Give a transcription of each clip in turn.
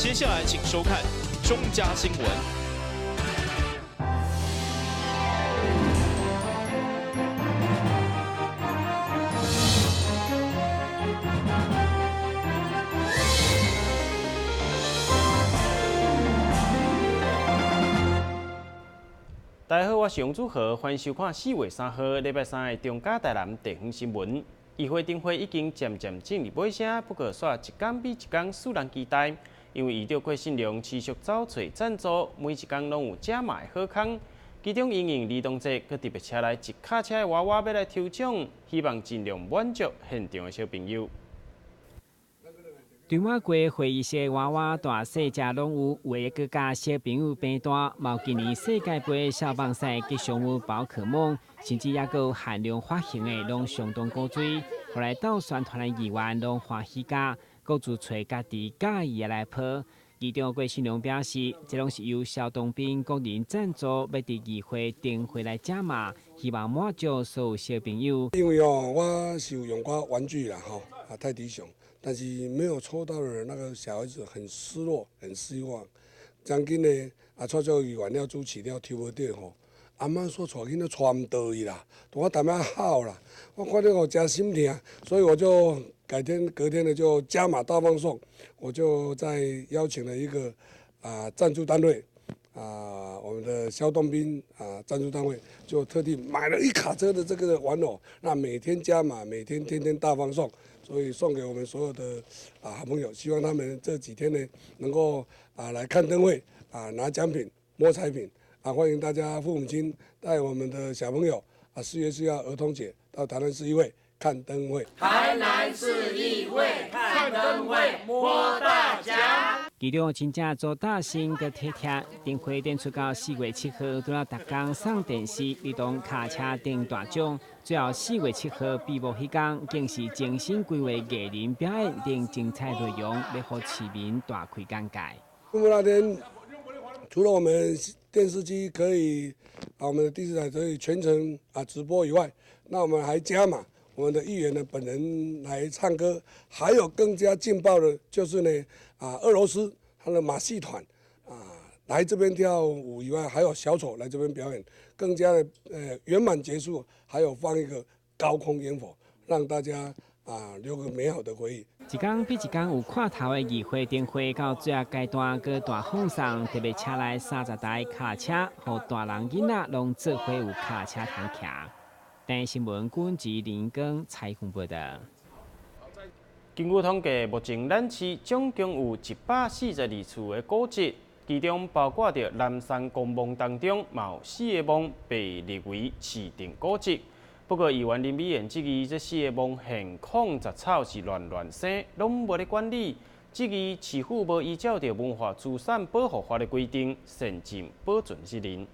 接下來請收看中嘉新聞。大家好，我是楊祖豪，歡迎收看4月3號禮拜三的中嘉台南地方新聞。議會燈會已經漸漸進入尾聲，不過煞一工比一工使人期待，因為議長郭信良持續走揣贊助，每一工攏有加碼的好康。其中因應兒童節，閣特別車來一卡車的娃娃欲來抽獎，希望盡量滿足現場的小朋友。對滿過會議室娃娃大細隻攏有，有的閣佮小朋友平大。嘛有今年世界盃消防賽吉祥物寶可夢，甚至猶閣有限量發行的，攏相當古錐。予來鬥宣傳的議員攏歡喜甲，閣自揣家己佮意的來抱。議長郭信良表示，這攏是由蕭東彬個人贊助，欲佇議會燈會來加碼，希望滿足所有小朋友。因為哦，我是有用過玩具啦，吼，啊泰迪熊。但是沒有抽到的那個小孩子很失落，很失望。將近呢，啊，蔡做議員了主持了抽無著吼，阿媽說帶囡仔帶毋倒去啦，我淡仔哭啦，我看著我誠心疼，所以我就改天隔天呢就加碼大放送，我就再邀請了一個啊贊助單位，啊我們的蕭東彬啊贊助單位就特地買了一卡車的這個玩偶，那每天加碼，每天天天大放送。所以送給我們所有的啊好朋友，希望他們這幾天呢能夠啊來看燈會啊拿獎品摸彩品啊，歡迎大家父母親帶我們的小朋友啊4月4號兒童節到台南市議會看燈會。台南市議會看燈會摸大獎。其中真正做大型閣體貼，燈會展出到4月7號，除了逐工送電視、兒童卡車頂大獎，最後4月7號閉幕彼工，更是精心規劃藝人表演等精彩內容，欲予市民大開眼界。閉幕那天，除了我們電視機可以啊，我們的電視台可以全程啊直播以外，那我們還加碼我們的議員呢本人來唱歌，還有更加勁爆的，就是呢啊，俄羅斯他的馬戲團啊來這邊跳舞以外，還有小丑來這邊表演，更加的圓滿結束，還有放一個高空煙火，讓大家啊留個美好的回憶。一工比一工有看頭的議會燈會，到最後階段閣大放送，特別車來30台卡車，予大人囡仔攏做伙有卡車通騎。台新聞軍吉林耕采訪報道。根據統計，目前咱市總共有142處的古蹟，其中包括著南山公墓當中，嘛有四個墓被列為市定古蹟。不過，議員林美燕質疑這四個墓現況雜草是亂亂生，攏無咧管理，質疑市府無依照著文化資產保護法的規定，善盡保存責任。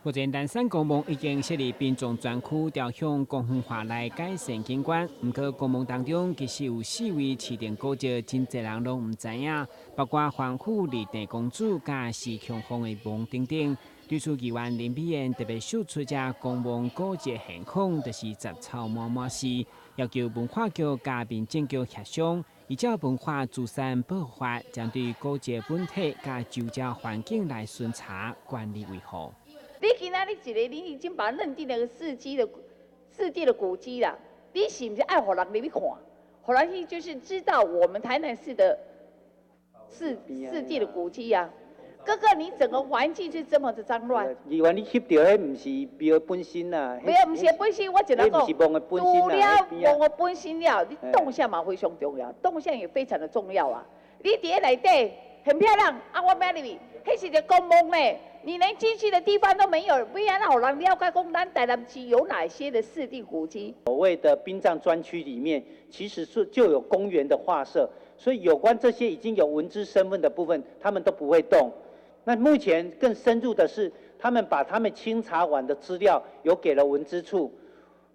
目前南山公墓已經設立殯葬專區，朝向公園化來改善景觀。毋過公墓當中其實有四位市定古蹟，真濟人攏毋知影，包括皇后麗鄭公主佮施瓊鳳的墓等等。對此，議員林美燕特別秀出這公墓古蹟現況，就是雜草滿滿是，要求文化局佮民政局協商，依照文化資產保護法，針對古蹟本體佮周遭環境來巡查管理維護。你今仔日一个，你已經把它認定那個四地的古蹟啦，你是毋是愛予人入去看？予人去就是知道我們台南市的四地的古蹟啊。哥哥，你整個環境是這麼的髒亂。議員，你翕著彼毋是廟本身啊？廟毋是本身，我一來講，除了墓的本身了，你動向嘛非常重要，動向也非常的重要啊。你佇咧內底很漂亮，啊，我欲入去，彼是一個公墓呢。你連進去的地方都沒有，欲按怎予人了解講咱台南市有哪些的市定古蹟？所謂的殯葬專區裡面，其實是就有公園的劃設，所以有關這些已經有文資身份的部分，他們都不會動。那目前更深入的是，他們把他們清查完的資料有給了文資處。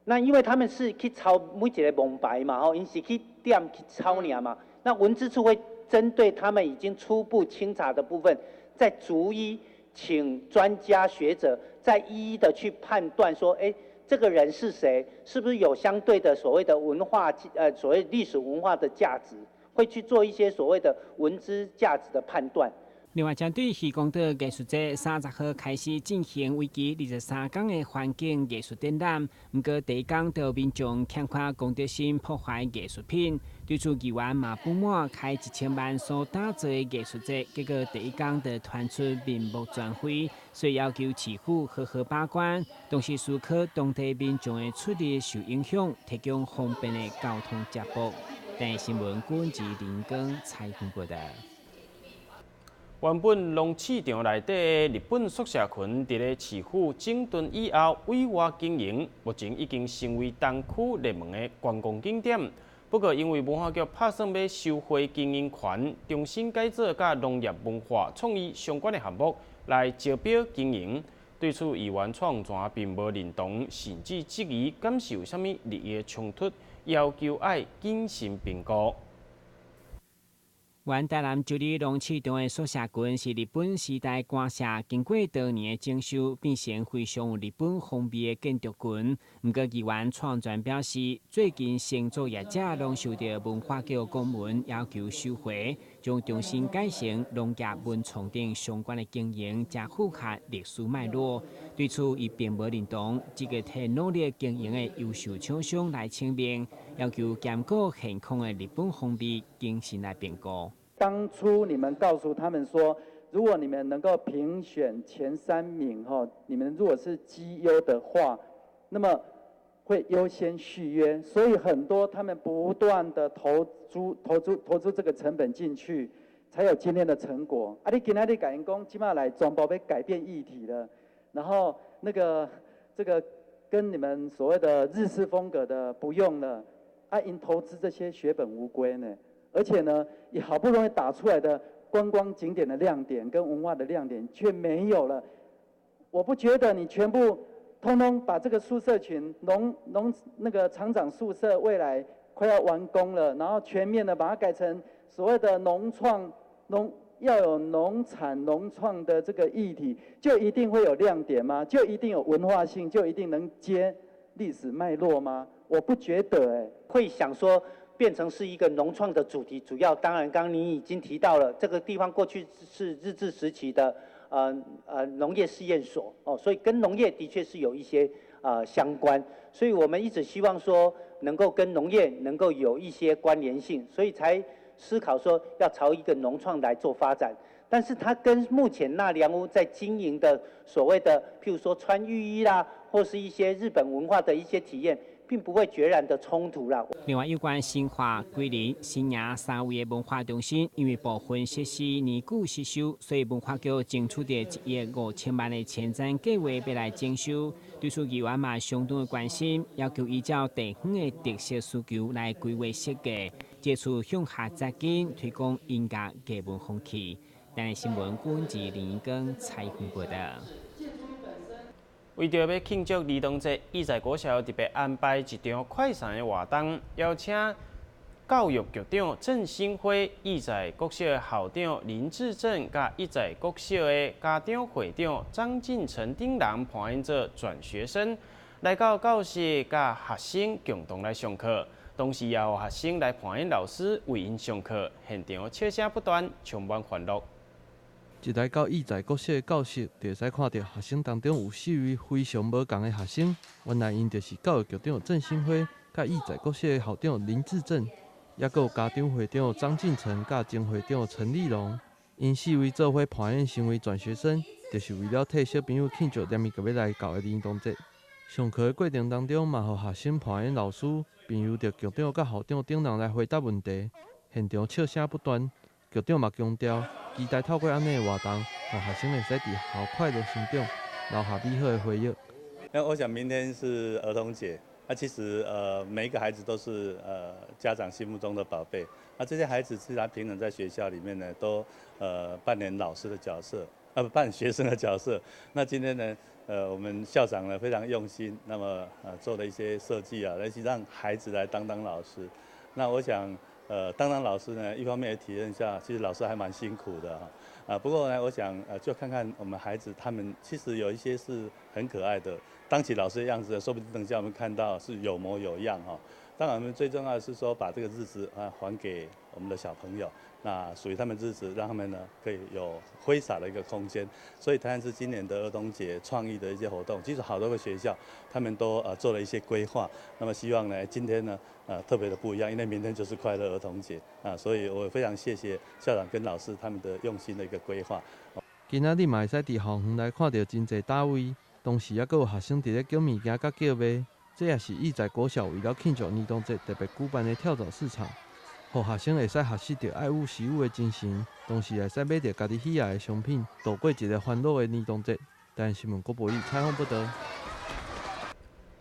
那因為他們是去抄每一個墓牌嘛，吼，𪜶是去點去抄爾嘛。那文資處會針對他們已經初步清查的部分，再逐一請專家學者再一一的去判斷，說，欸，這個人是誰，是不是有相對的所謂的文化，所謂歷史文化的價值，會去做一些所謂的文資價值的判斷。另外，針對漁光島藝術節30號開始進行為期23天的環境藝術展覽，毋過第一工就民眾欠缺公德心破壞藝術品，對此議員嘛不滿開1000萬所打造的藝術節，結果第一工就傳出面目全非，所以要求市府好好把關，同時思考當地民眾的出入受影響，提供方便的交通接駁。台視新聞郭志林光採訪報導。原本農市場內底的日本宿舍群，佇咧市府整頓以後委外經營，目前已經成為東區熱門的觀光景點。不過，因為文化局拍算欲收回經營權，重新改造佮農業文化創意相關的項目來招標經營，對此議員蔡洪泉並無認同，甚至質疑敢是有啥物利益衝突，要求愛謹慎評估。原台南九里農市場的宿舍群是日本時代官舍，經過多年的整修，變成非常有日本風味的建築群。毋過議員蔡洪泉表示，最近承租業者攏收著文化局公文，要求收回，將重新改成農業文創等相關的經營，才符合歷史脈絡。對此，伊並無認同，這個替努力經營的優秀廠商來請命，要求兼顧現況的日本風味，謹慎來評估。當初你們告訴他們說，如果你們能夠評選前三名，哈，你們如果是績優的話，那麼會優先續約。所以很多他們不斷的投資、投資、投資這個成本進去，才有今天的成果。啊，你今仔日共𪜶講，這馬來全部欲改變議題了，然後那個這個跟你們所謂的日式風格的不用了，啊，𪜶投資這些血本無歸呢。而且呢，也好不容易打出來的觀光景點的亮點跟文化的亮點卻沒有了。我不覺得你全部通通把這個宿舍群農農那個廠長宿舍未來快要完工了，然後全面的把它改成所謂的農創農要有農產農創的這個議題，就一定會有亮點嗎？就一定有文化性？就一定能接歷史脈絡嗎？我不覺得欸。會想說，變成是一個農創的主題，主要當然剛剛您已經提到了，這個地方過去是日治時期的農業試驗所哦，所以跟農業的確是有一些相關，所以我們一直希望說能夠跟農業能夠有一些關聯性，所以才思考說要朝一個農創來做發展。但是它跟目前納涼屋在經營的所謂的，譬如說穿浴衣啦，或是一些日本文化的一些體驗，並不會決然的衝突啦。另外，有關新化、桂林、新營三位的文化中心，因為部分設施年久失修，所以文化局爭取著1億5千萬的前瞻計劃，欲來整修。對此，議員嘛相當的關心，要求依照地方的特色需求來規劃設計，藉此向下資金推廣音樂藝文風氣。台視新聞郭志林光採訪報導。為著欲慶祝兒童節，義載國小特別安排一場快閃的活動，邀請教育局長鄭新輝、義載國小的校長林志正，佮義載國小的家長會長張進成等人扮演做轉學生，來到教室佮學生共同來上課，同時也予學生來扮演老師為𪜶上課，現場笑聲不斷，充滿歡樂。一來到義載國小的教室，就會使看著學生當中有四位非常無仝的學生。原來𪜶就是教育局長鄭新輝、佮義載國小的校長林志正，抑閣有家長會長張進成、佮前會長陳立龍。𪜶四位做伙扮演成為轉學生，就是為了替小朋友慶祝連綿閣欲來到的兒童節。上課的過程當中，嘛予學生扮演老師，並由著局長佮校長等人來回答問題，現場笑聲不斷。局長嘛強調，期待透過按呢的活動，予學生會使佇學校快樂成長，留下美好的回憶。那我想明天是兒童節，那其實每一個孩子都是家長心目中的寶貝。那這些孩子自然平常在學校裡面呢，都扮演老師的角色，扮演學生的角色。那今天呢，我們校長呢非常用心，那麼做了一些設計啊，來讓孩子來當當老師。那我想，當當老師呢，一方面也體驗一下，其實老師還蠻辛苦的哈。啊，不過呢，我想就看看我們孩子，他們其實有一些是很可愛的，當起老師的樣子，說不定等下我們看到是有模有樣哈。當然，我們最重要的是說，把這個日子啊還給我們的小朋友，那屬於他們日子，讓他們呢可以有揮灑的一個空間。所以台南市今年的兒童節創意的一些活動，其實好多個學校他們都做了一些規劃。那麼希望呢，今天呢特別的不一樣，因為明天就是快樂兒童節啊，所以我非常謝謝校長跟老師他們的用心的一個規劃。今仔日嘛會使佇校園內看著真濟摊位，同時猶閣有學生佇咧揀物件佮叫賣。這也是義載國小為了慶祝兒童節特別舉辦的跳蚤市場，予學生會使學習著愛護食物的精神，同時會使買著家己喜愛的商品，度過一个歡樂的兒童節。台南新聞郭博宇採訪報導。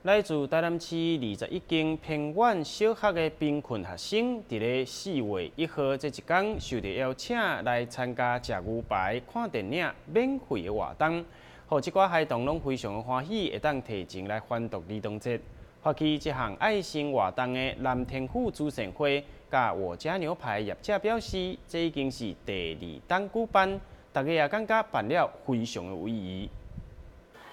來自台南市21間偏遠小學的貧困學生，佇咧4月1號這一天，受著邀請來參加食牛排、看電影免費的活動，予這寡孩童攏非常的歡喜，會當提前來歡度兒童節。發起這項愛心活動的藍天府慈善會佮我家牛排業者表示，這已經是第二冬舉辦，大家也感覺辦了非常的有意義。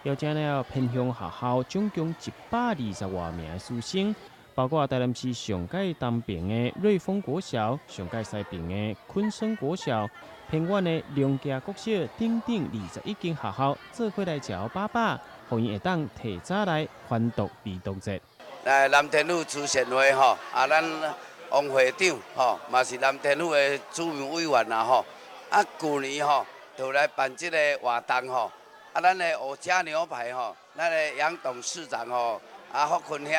邀請了偏鄉學校總共120外名的師生，包括台南市上蓋東爿的瑞豐國小、上蓋西爿的坤生國小、偏遠的龍家國小等等21間學校，做伙來食飽飽，予𪜶會當提早來歡度兒童節。來藍天府慈善會吼，啊，咱王會長吼，嘛是藍天府的主任委員啦吼，啊，舊年吼就來辦這個活動吼。啊，咱的我家牛排吼，咱的楊董事長吼，啊，福坤兄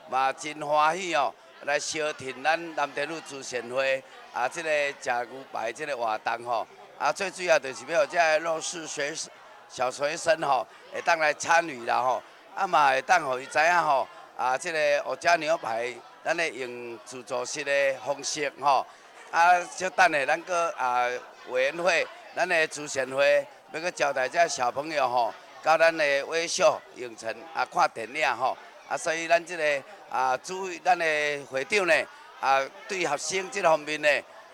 嘛真歡喜哦，來相挺咱藍天府慈善會啊，這個食牛排這個活動吼，啊，最主要就是欲予這个弱勢學小學生吼，會當來參與啦吼，啊嘛會當予伊知影吼，啊，這個我家牛排，咱會用自助式的方式吼，啊，小等下咱閣啊委員會，咱的慈善會。欲閣招待這小朋友吼，到咱的威秀影城啊看電影吼，啊，所以咱這个啊主咱的會長呢啊，對學生這方面呢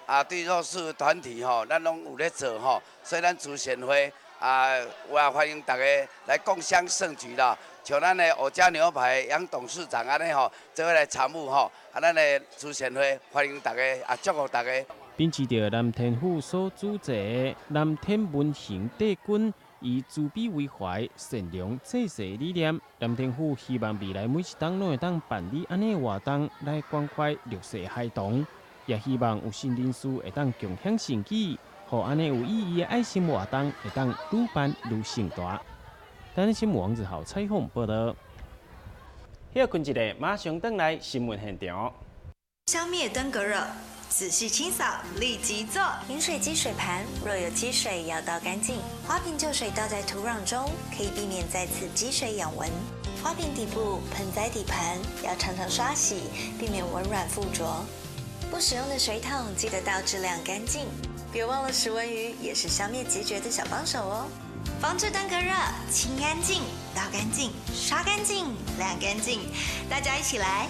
啊，對弱勢團體吼，咱攏有咧做吼，所以咱慈善會啊，也歡迎大家來共襄盛舉啦。像咱的我家牛排楊董事長按呢吼，做伙來參與吼，啊，咱的慈善會歡迎大家啊，祝福大家。秉持著藍天府所組織的藍天文行帝君，以慈悲為懷、善良濟世的理念，藍天府希望未來每一冬攏會當辦理按呢活動來關懷弱勢孩童，也希望有心人士會當共享善舉，予按呢有意義的愛心活動會當愈辦愈盛大。台南新聞王子豪採訪報導。歇睏一下，馬上轉來新聞現場。消滅登革熱。仔細清掃，立即做。飲水機水盤若有積水，要倒乾淨。花瓶舊水倒在土壤中，可以避免再次積水養蚊。花瓶底部、盆栽底盤要常常刷洗，避免蚊卵附着。不使用的水桶記得倒置晾乾淨。別忘了食蚊魚也是消滅孑孓的小幫手哦。防治登革熱，清乾淨，倒乾淨，刷乾淨，晾乾淨，大家一起來。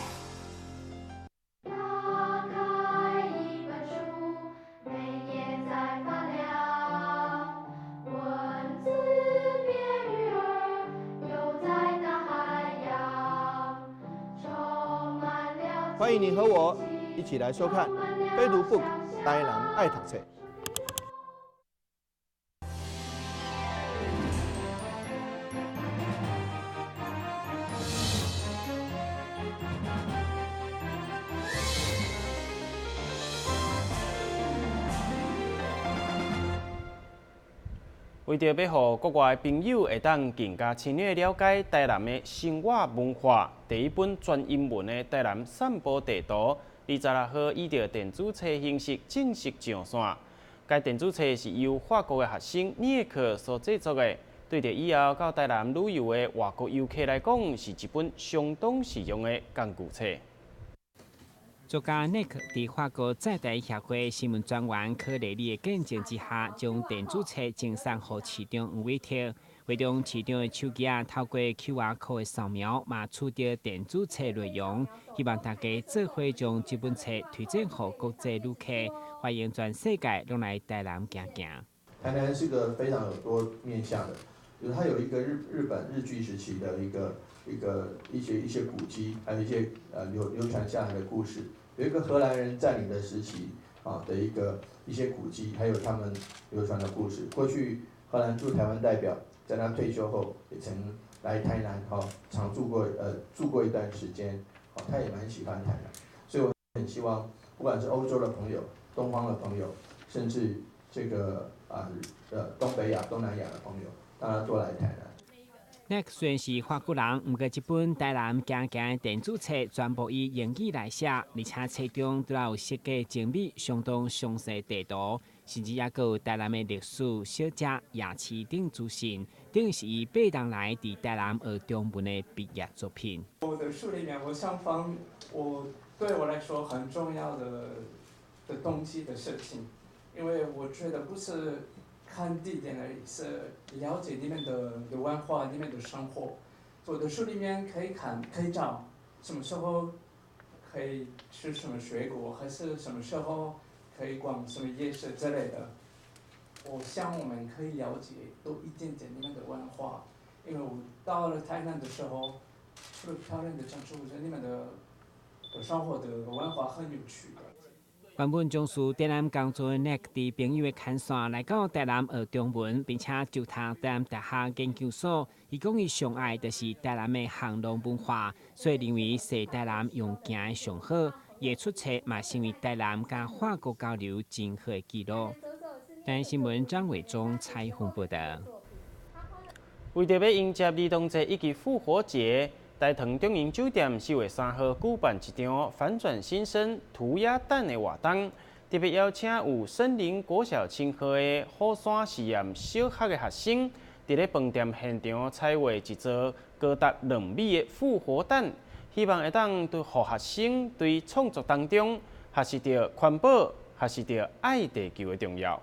歡迎你和我一起來收看《非讀 book 台南愛讀冊》。為著欲予國外朋友會當更加深入了解台南的生活文化，第一本全英文的台南散步地圖，26號以著電子冊形式正式上線。該電子冊是由法國的學生涅克所製作的，對著以後到台南旅遊的外國遊客來講，是一本相當實用的工具冊。作家內克佇法國在台協會新聞專員柯雷里的見證之下，將電子冊贈送予市長黃偉哲。會中市長的手機仔，透過 QR code 的掃描，嘛取得電子冊內容。希望大家做伙將這本冊推薦予國際旅客，歡迎全世界攏來台南行行。台南是個非常有多面向的，就是它有一個日本日據時期的一個一些古蹟，還有一些流傳下來的故事。有一個荷蘭人佔領的時期啊的一些古蹟，還有他們流傳的故事。過去荷蘭駐台灣代表在他退休後，也曾來台南哈常住過住過一段時間，哦，他也蠻喜歡台南，所以我很希望不管是歐洲的朋友、東方的朋友，甚至這個啊東北亞、東南亞的朋友，當然多來台南。 Nick 雖然是法國人，毋過這本台南行行的電子冊全部以英語來寫，而且冊中都有設計精美、相當詳細地圖，甚至猶閣有台南的歷史、小食、夜市等資訊，等於是伊8冬來佇台南學中文的畢業作品。我的書裡面，我想放我對我來說很重要的東西的事情，因為我覺得不是看地點而已，是了解裡面的文化、裡面的生活。我的書裡面可以看，可以找什麼時候可以吃什麼水果，還是什麼時候可以逛什麼夜市之類的。我想我們可以了解多一點點裡面的文化，因為我到了台南的時候，除了漂亮的建築物，裡面的生活的文化很有趣的。原本從事電纜工作的 Nick，佇朋友的牽線來到台南學中文，並且就讀台南大學研究所。伊講伊上愛就是台南的巷弄文化，所以認為踅台南用行的上好。伊的出冊嘛，成為台南佮法國交流真好的記錄。台南新聞張偉忠採訪報道。為著欲迎接兒童節以及復活節，大唐中營酒店4月3號舉辦一場翻轉新生塗鴉蛋的活動，特別邀請有森林國小稱號的虎山實驗小學的學生，佇咧飯店現場彩畫一座高達2米的復活蛋，希望會當對予學生對創作當中學習著環保、學習著愛地球的重要。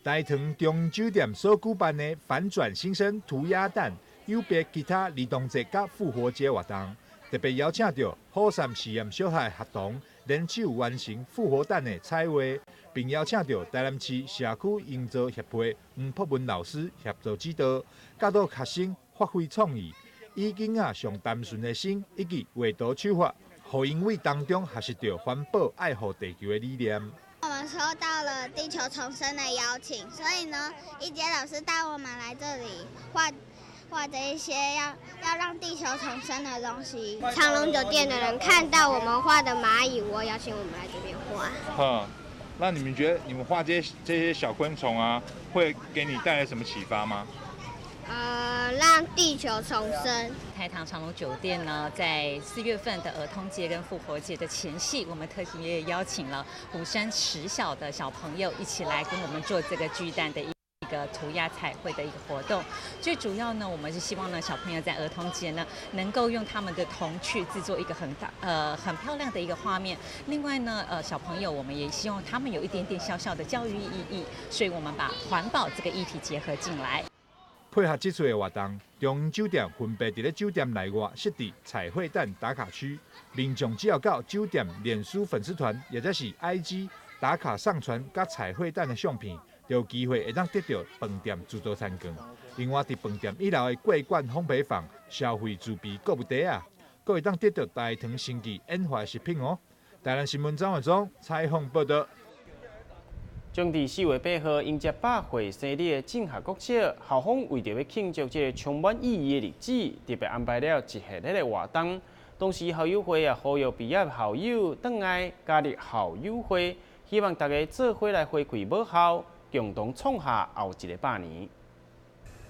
大唐中酒店所舉辦的翻轉新生塗鴉蛋，有別其他兒童節佮復活節活動，特別邀請著虎山實驗小學學童聯手完成復活蛋的彩畫，並邀請著台南市社區營造協會黃博文老師協助指導，教導學生發揮創意，以囡仔上單純的心以及畫圖手法，予𪜶對當中學習著環保愛護地球的理念。我們收到了地球重生的邀請，所以呢，一傑老師帶我們來這裡畫畫這一些要讓地球重生的東西。長榮酒店的人看到我們畫的螞蟻窩，邀請我們來這邊畫。哈，那你們覺得你們畫這些小昆蟲啊，會給你帶來什麼啟發嗎？讓地球重生。台糖長榮酒店呢，在4月份的兒童節跟復活節的前夕，我們特別也邀請了虎山實小的小朋友一起來跟我們做這個巨蛋的一個塗鴉彩繪的一個活動。最主要呢，我們是希望呢，小朋友在兒童節呢，能夠用他們的童趣製作一個很大很漂亮的一個畫面。另外呢，小朋友我們也希望他們有一點點小小的教育意義，所以我們把環保這個議題結合進來。配合這次的活動，中央酒店分別佇咧酒店內外設置彩繪蛋打卡區，民眾只要到酒店臉書粉絲團，或者是 IG 打卡上傳佮彩繪蛋的相片，就有機會會當得著飯店自助餐券。另外，佇飯店一樓的桂冠烘焙坊消費自備購物袋仔，閣會當得著大唐生技研發食品哦。台南新聞張偉忠採訪報道。將佇4月8號迎接100歲生日的鄭學國小校方為著欲慶祝這個充滿意義的日子，特別安排了一系列的活動。同時，校友會也呼籲畢業校友轉來加入校友會，希望大家做伙來回饋母校，共同創下後一個百年。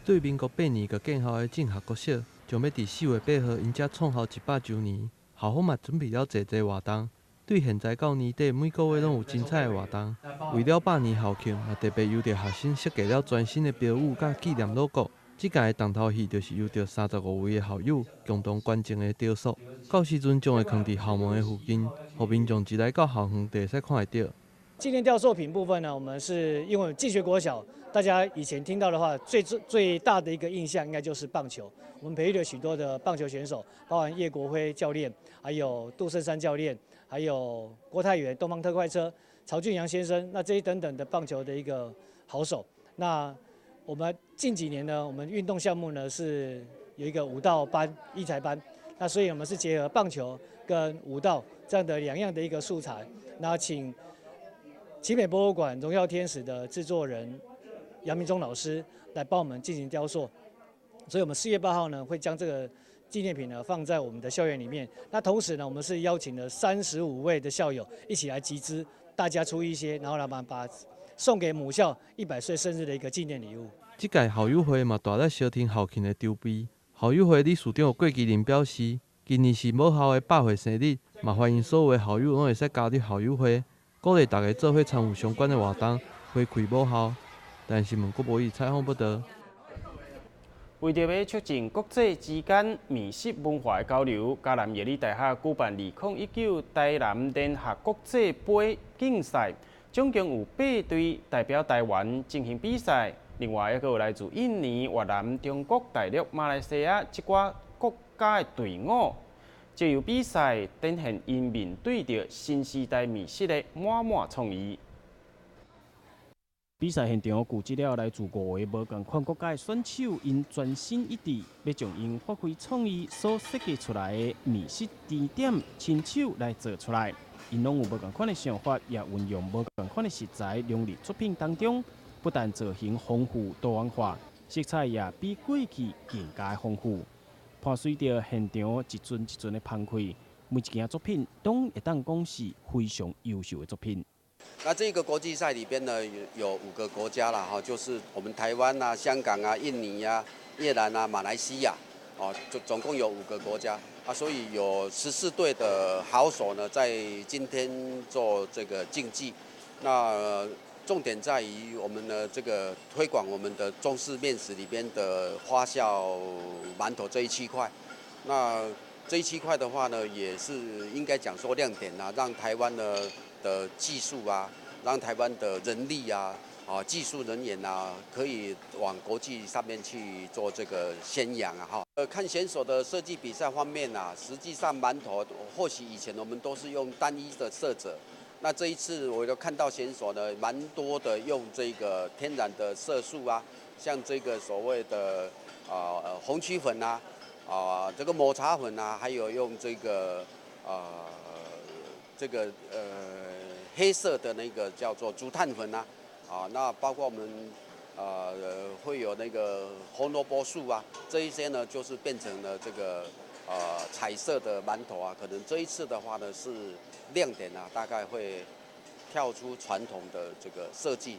對民國8年就建校的鄭學國小，將欲佇4月8號迎接創校100週年，校方嘛準備了濟濟活動。對現在到年底，每個月攏有精彩的活動。為了百年校慶，嘛特別由著學生設計了全新的標語佮紀念 logo。這屆的重頭戲就是由著35位的校友共同捐贈的雕塑，到時陣將會囥佇校門的附近，予民眾一來到校園就會使看會著。紀念雕塑品部分呢，我們是因為進學國小，大家以前聽到的話，最最最大的一個印象應該就是棒球。我們培育了許多的棒球選手，包含葉國輝教練，還有杜勝山教練，還有郭泰源、東方特快車、曹俊陽先生，那這些等等的棒球的一個好手。那我們我们近几年呢，我们运动项目呢是有一个武道班、育才班，那所以我们是结合棒球跟武道这样的两样的一个素材，那请奇美博物馆荣耀天使的制作人杨明忠老师来帮我们进行雕塑，所以我们4月8号呢会将这个纪念品呢放在我们的校园里面。那同时呢，我们是邀请了35位的校友一起来集资，大家出一些，然后来把送给母校100岁生日的一个纪念礼物。這屆校友會嘛大力相挺校慶的籌備。校友會理事長郭麒麟表示，今年是母校的100歲生日，嘛歡迎所有的校友攏會使加入校友會，鼓勵大家做伙參與相關的活動，回饋母校。台新聞郭博義採訪報導。為著欲促進國際之間麵食文化的交流，嘉南藥理大學舉辦2019台南聯合國際杯競賽，總共有八隊代表台灣進行比賽。另外，猶閣有來自印尼、越南、中國大陸、馬來西亞這寡國家的隊伍，藉由比賽展現𪜶面對著新時代麵食的滿滿創意。比賽現場聚集了來自五個無仝款國家的選手，𪜶專心一致，欲將𪜶發揮創意所設計出來的麵食甜點，親手來做出來。𪜶攏有無仝款的想法，也運用無仝款的食材融入作品當中。不但造型豐富多元化，色彩也比過去更加豐富。伴隨著現場一陣一陣的芳氣，每一件作品攏會當講是非常優秀的作品。那這個國際賽裡邊呢，有五個國家啦，哈，就是我們台灣啊、香港啊、印尼啊、越南啊、馬來西亞，哦，總共有五個國家啊，所以有14隊的好手呢，在今天做這個競技。那重點在於我們的這個推廣我們的中式麵食裡邊的發酵饅頭這一區塊。那這一區塊的話呢，也是應該講說亮點啊，讓台灣的技術啊，讓台灣的人力啊，啊技術人員啊，可以往國際上面去做這個宣揚啊，哈。看選手的設計比賽方面啊，實際上饅頭或許以前我們都是用單一的色澤。那這一次我就看到選手呢，蠻多的用這個天然的色素啊，像這個所謂的啊紅曲粉啊，啊這個抹茶粉啊，還有用這個黑色的那個叫做竹炭粉啊，啊那包括我們會有那個紅蘿蔔素啊，這一些呢就是變成了這個彩色的饅頭啊，可能這一次的話呢是亮點啊，大概會跳出傳統的這個設計。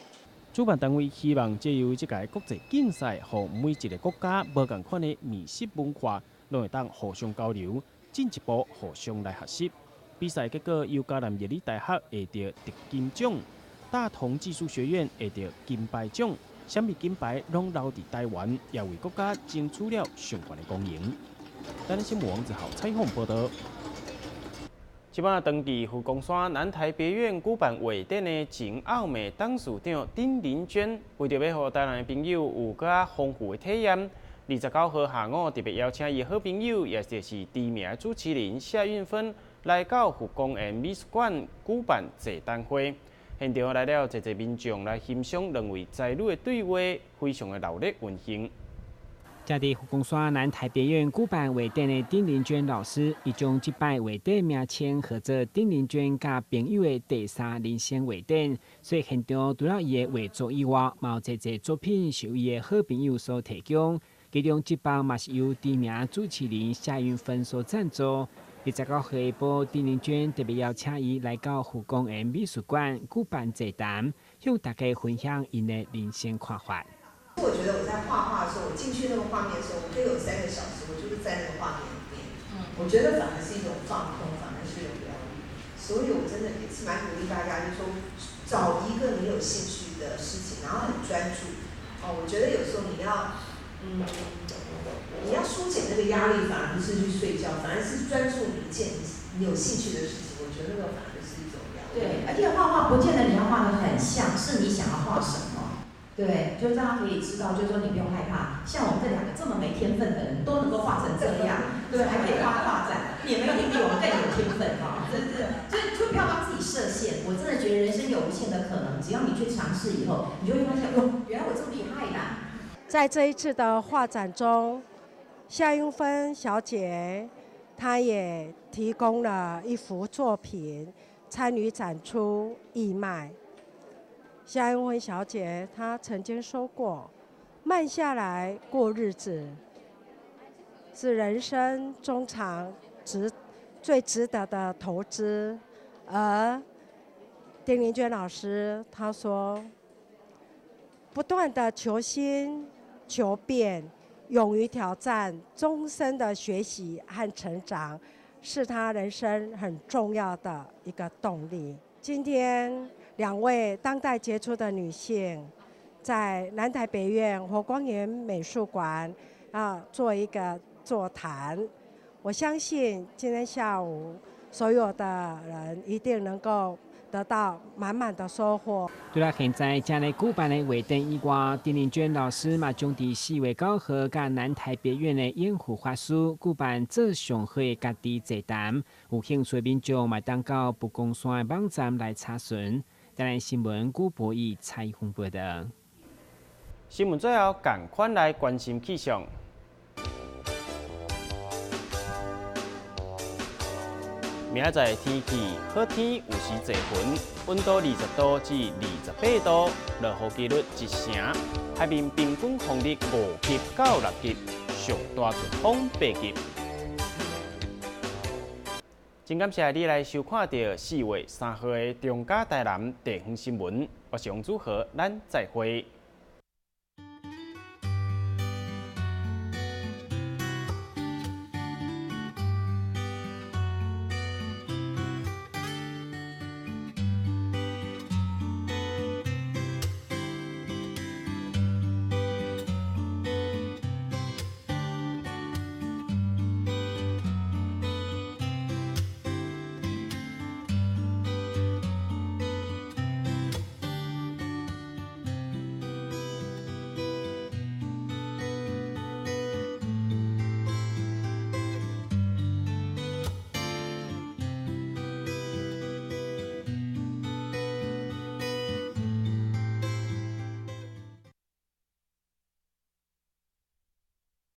主辦單位希望藉由這屆國際競賽，予每一個國家無仝款的麵食文化，攏會當互相交流，進一步互相來學習。比賽結果由嘉南藥理大學獲得特金獎，大同技術學院獲得金牌獎，啥物金牌攏留佇台灣，也為國家爭取了上懸的光榮。台南新聞王子豪採訪報導。這擺轉去佛光山南台別院舉辦畫展的前奧美董事長丁玲娟，為著欲予台南的朋友有閣較豐富的體驗，29號下午特別邀請伊的好朋友，也就是知名的主持人謝韻芬，來到佛光緣美術館舉辦座談會。現場來了濟濟民眾來欣賞兩位才女的對話，非常的熱鬧溫馨。在佇佛光山南台別院舉辦畫展的丁玲娟老師，伊將這擺畫展名稱號做丁玲娟佮朋友的第三人生畫展。所以現場除了伊的畫作以外，嘛有濟濟作品是由伊的好朋友所提供。其中這擺嘛是由知名主持人謝韻芬所贊助。29號下晡，丁玲娟特別邀請伊來到佛光緣美術館舉辦座談，向大家分享𪜶的人生看法。我覺得我在畫畫的時候，我進去那個畫面的時候，我可以有3個小時，我就是在那個畫面裡面。我覺得反而是一種放空，反而是一種療癒。所以我真的也是蠻鼓勵大家，就是說找一個你有興趣的事情，然後很專注。哦，我覺得有時候你要疏解那個壓力，反而不是去睡覺，反而是專注一件你有興趣的事情。我覺得那個反而是一種療癒。對，而且畫畫不見得你要畫得很像，是你想要畫什麼。對，就讓他可以知道，就是說你不用害怕，像我們這兩個這麼沒天分的人都能夠畫成這樣，對，還可以畫畫展，你們一定比我們更有天分哈，真是，就不要幫自己設限。我真的覺得人生有無限的可能，只要你去嘗試以後，你就會發現，哦，原來我這麼厲害的。在這一次的畫展中，夏英芬小姐她也提供了一幅作品參與展出義賣。夏英芬小姐她曾經說過：慢下來過日子，是人生中長最值得的投資。而丁玲娟老師她說：不斷的求新求變，勇於挑戰，終身的學習和成長，是她人生很重要的一個動力。今天兩位當代傑出的女性，在南台北院火光岩美術館做一個座談，我相信今天下午所有的人一定能夠得到滿滿的收穫。除了現在正咧舉辦的畫展以外，丁玲娟老師嘛將佇4月9號佮南台北院的永護法師舉辦做上好的家己座談，有興趣的民眾嘛當到佛光山的網站來查詢。台南新聞古博義採訪報道。新聞最後，趕快來關心氣象。明仔載天氣好天，有時濟雲，溫度20度至28度，落雨幾率1成。海面平均風力5級到6級，上大陣風8級。真感謝你來收看到4月3號的中嘉台南地方新聞，我是王祖豪，咱再會。